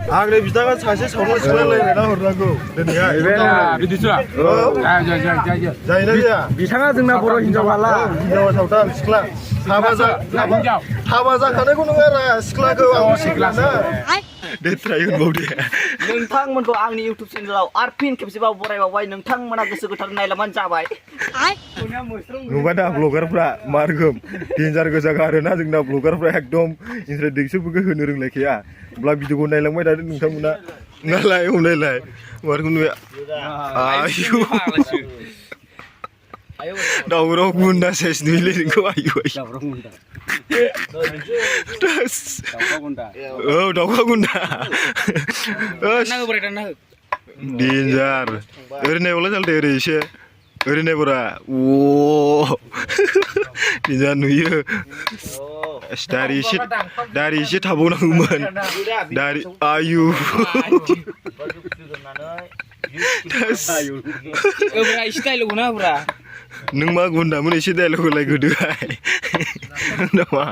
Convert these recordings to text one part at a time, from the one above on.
आंनि बिदाङा सासे सावताल सिख्ला रायलायना हरनांगौ दिनैहाय बिदिसो जायोना जाया बिथाङा जोंना बर' हिनजावाला हिनजावा सावताल सिख्ला हाबा जाखानायखौ नङा रा सिख्लाखौ आं सिख्लाना देथ्राय होनबावदे नोंथांमोनखौ आंनि इउटिउब चेनेलाव आरो फिन खेबसेबाव बरायबावबाय नोंथांमोना गोसो गोथार नायलाबानो जाबाय नुबाय दा ब्लगारफ्रा मा रोखोम डेन्जार गोजा गारोना जोंना ब्लगारफ्रा एकदम इन्ट्रडक्सनफोरखौ होनो रोंलायखाया अब्ला भिडिअखौ नायलांबाय थादो नोंथांमोना नालाय हमलायलाय मारखौ नुया आयु दावराव गुन्दा साइज नुयोलै नोंखौ आयु औ दावखा गुन्दा डेन्जार ओरै नायबालाय जालदे ओरै एसे ओरै नायबरा ओ डेन्जार नुयो दारि एसे थाबावनांगौमोन दारि आयु नों मा गुन्दामोन एसे डायलग होलाय गोदोहाय नामा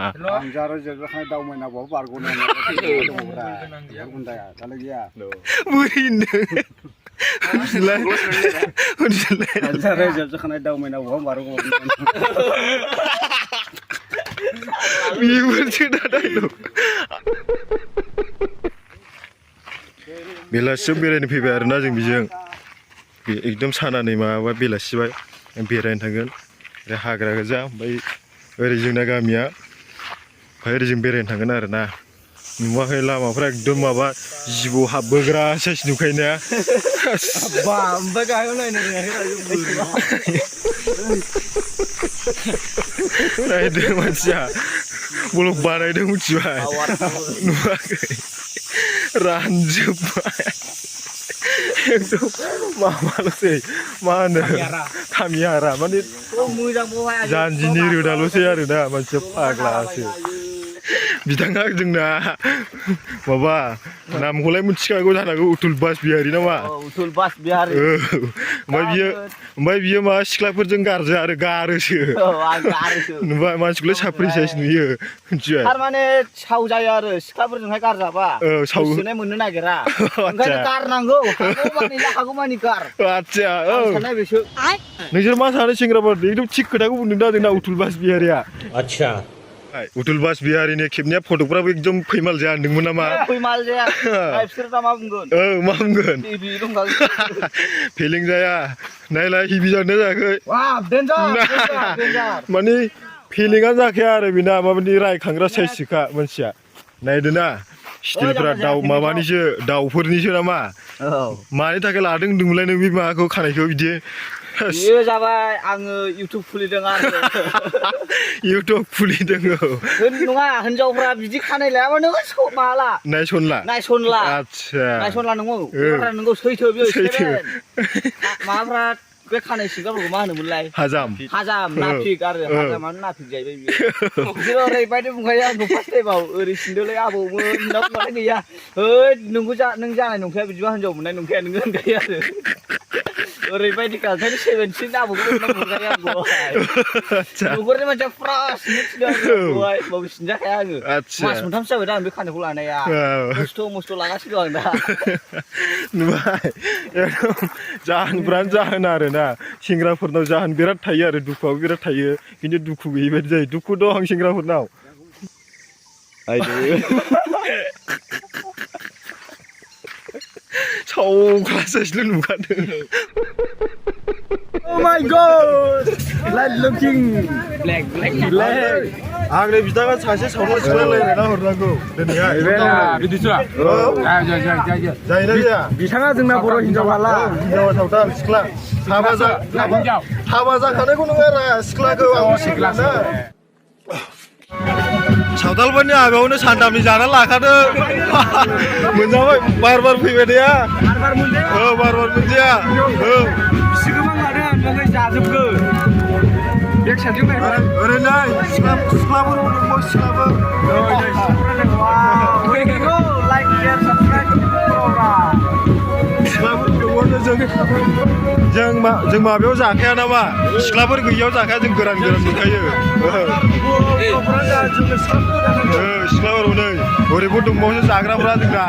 बेलासियाव बेरायनो फैबाय आरोना जों बेजों एकदम सानानै माबा बेलासिबाय बेरायनो थांगोन ओरै हाग्रा गोजा ओमफ्राय ओरै जोंना गामिया ओमफ्राय ओरै जों बेरायनो थांगोन आरोना नुवाखै लामाफ्रा एकदम माबा जिबौ हाबबोग्रा साइस नुखायोना नायदो मानसिया ब्लग बानायदों मिथिबाय नुवाखै रानजोब्बाय एकदम माबाल'सै मा होनो खामियारा माने जानजिनि रोदाल'सै आरोना मानसिया फाग्लासो बिथाङा जोंना माबा नामखौलाय मिथिखागौ जानांगौ उथुल बासबिहारि नामा ओमफ्राय बियो मा सिख्लाफोरजों गारजा आरो गारोसो नुबाय मानसिखौलाय साप्रि साइस नुयो मिथिबाय थारमाने साव जायो आरो सिख्लाफोरजोंहाय गारजाबा सावनाय मोननो नागिरा ओंखायनो गारनांगौ हागौमानि गार आच्छा नोंसोर मा सानो सेंग्राफोर एकदम थिग खोथाखौ बुंदों दा जोंना उथुल बासबिहारिया आच्छा उथुल बासबिहारिनि खेबनाया फटकफ्राबो एकदम फैमाल जाया होनदोंमोन नामा फैमाल जाया बिसोर दा मा बुंगोन मा बुंगोन फेलें जाया नायलाय हिबि जानो जायाखै माने फेलेंआ जाखाया आरो बेना माबायदि रायखांग्रा साइजसोखा मानसिया नायदोना स्टिलफ्रा दाउ माबानिसो दाउफोरनिसो नामा मानि थाखाय लादों होनदोंमोनलाय नों बे माबाखौ खानायखौ बिदि बेयो जाबाय आङो इउटिउब खुलिदों आरो इउटिउब खुलिदों नङा हिनजावफ्रा बिदि खानाय लायाबा नोङो माला नायसनला आच्छा नायसनला नोंगौ सैथो बेयो सैथो माबाफ्रा बे खानाय सिंगाफोरखौ मा होनोमोनलाय हाजाम नाफिक आरो हाजामानो नाफिक जाहैबाय बियो ओरैबायदि बुंखायो आंखौ फार्स्ट टाइमाव ओरै सिन्दोलै आबौमोन होननाय गैया नों जानाय नंखाया बिदिबा हिनजाव मोननाय नंखाया नोङो होनखायो आरो ओरैबायदि गाज्रि 17 आबौखौ मोनखायो आंखौहाय न'खरनि मानसिया फ्रास मिथिदोंहाय बावबो सिनजाखाया आङो मास मोनथामसो जाबाय दा आं बे खानायखौ लानाया मस्थ' लागासिनो दं आं दा नुबाय जाहोनफ्रानो जाहोन आरोना सेंग्राफोरनाव जाहोन बिराद थायो आरो दुखुआबो बिराद थायो खिन्थु दुखु गैयि बायदि जायो दुखु दं सेंग्राफोरनाव सावख्लासैल' नुखादों Oh my god! Like looking black. आंनि बिदाङा सासे सावताल सिख्ला रायलायना हरनांगौ दिनैहाय बिदिसो जायोना जाया बिथाङा जोंना बर' हिनजावाला हिनजावा सावताल सिख्ला हाबा जाखानायखौ नङा रा सिख्लाखौ आं सिख्लाना सावतालफोरनि हाबायावनो सानदामनि जाना लाखादों मोनजाबाय बार फैबाय दे बार मोनजाया ओरै नाय सिख्लाफोर दंबावो सिख्लाफोर जों माबायाव जाखाया नामा सिख्लाफोर गैयियाव जाखाया जों गोरान मोनखायो सिख्लाफोराव नै ओरैबो दंबावो जाग्राफ्रा जोंना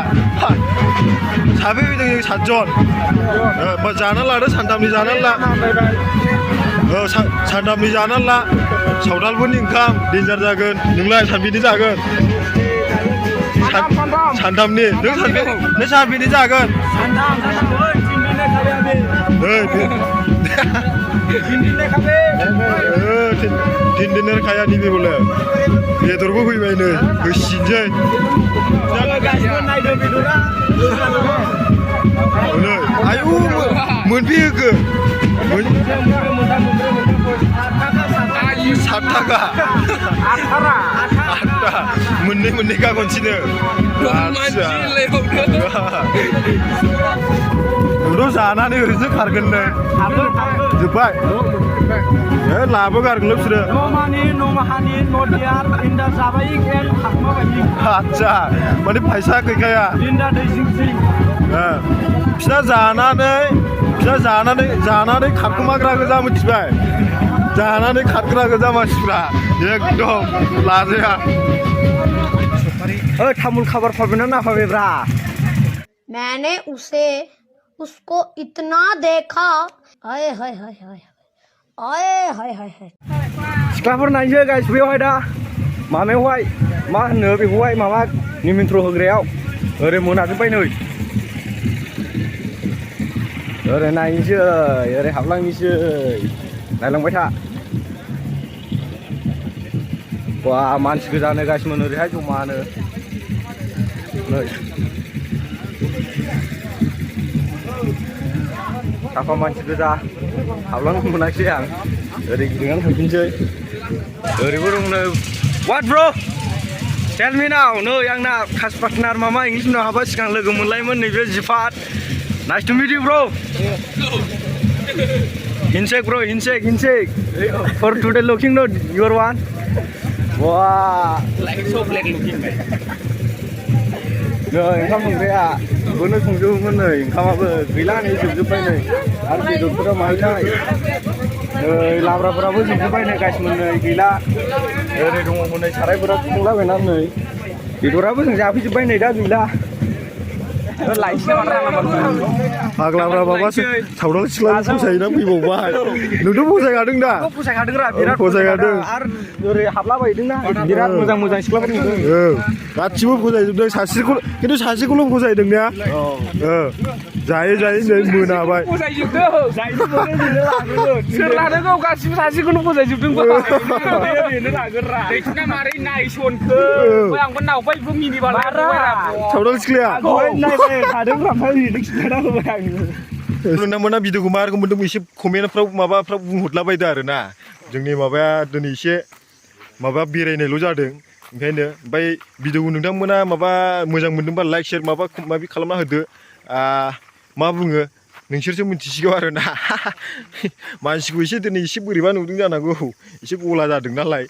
साबे फैदों जों 7 जन जाना लादो सानथामनि जाना ला सानथामनि जाना ला सावथालफोरनि ओंखाम डेन्जार जागोन नोंलाय सानबेसे जागोन सानथामनि नों सानबेसे जागोन तीन दिन खाया निबे बोले बेदरबो फैबाय नै होसिनसै आयु मोनफैहोखो 7 थाखा 8 मोननै गागनसिनो नोंथ' जानानै ओरैनो खारगोननो जोब्बाय लाबोगारगोनल' बिसोरो आदसा माने फैसा गैखाया फिसा जानानै खारखोमाग्रा गोजा मिथिबाय जानानै खारग्रा गोजा मानसिफ्रा एकदम लाजाया तामुल खबर पाबे ना पाबे ब्रा मैंने उसको इतना देखा हाय हाय हाय हाय हाय हाय हाय हाय सिख्लाफोर नायनोसै गाइस बेवहाय दा माबायावहाय मा होनो बेखौहाय माबा निमन्त्रन होग्रायाव ओरै मोनाजोब्बाय नै ओरै नायनोसै ओरै हाबलांनोसै नायलांबाय था बा मानसि गोजानो गासिमोन ओरैहाय जमानो नै साफा मानसि गोजा हाबलांनो मोनाखिसै आं ओरै गिदिंनानै थांफिनसै ओरैबो दं नै वाट ब्र टेल मी नाउ नै आंना कास पार्टनार मामा इंलिस मिडियाम हाबा सिगां लोगो मोनलायोमोन नैबे जिफात nice to meet you bro हिनसेक ब्र हिनसेक फर टुडे लुकिं नो युर वान Wah, like so black looking man. Rồi, oncam संग्राया बेखौनो संजोबोमोन नै ओंखामाबो गैला नै जोबजोब्बाय नै आरो बेदरफोरा माहायथाय नै लाब्राफोराबो जोबजोब्बाय नै गासिमोन नै गैला ओरै दङ हनै सारायफोरा संलाबायना नै बेदराबो जों जाफैजोब्बाय नै दा गैला फाग्लाफ्रा माबासो सावथाल सिख्लाखौ फसायोना फैबावबाय नोंथ' फसायखादों दा फसायखादोंरा बिराद फसायखादों आरो ओरै हाबलाबायदोंना बिराद मोजां सिख्लाफोर नुदों गासिबो फसायजोबदों खिन्थु सासेखौल' फसायदों ना जायै नै मोनाबाय सोर लानांगौ गासिबो सासेखौनो फसायजोबदों सावथाल सिख्लाया नोंथांमोना भिडिअखौ मा रोखोम मोन्दों एसे कमेन्टफ्राव माबाफ्राव बुंहरलाबायदो आरोना जोंनि माबाया दिनै एसे माबा बेरायनायल' जादों ओंखायनो ओमफ्राय भिडिअखौ नोंथांमोना माबा मोजां मोन्दोंबा लाइक शेयार माबि खालामना होदो मा बुङो नोंसोरसो मिथिसिगौ आरोना मानसिखौ एसे दिनै एसे बोरैबा नुदों जानांगौ एसे गला जादों नालाय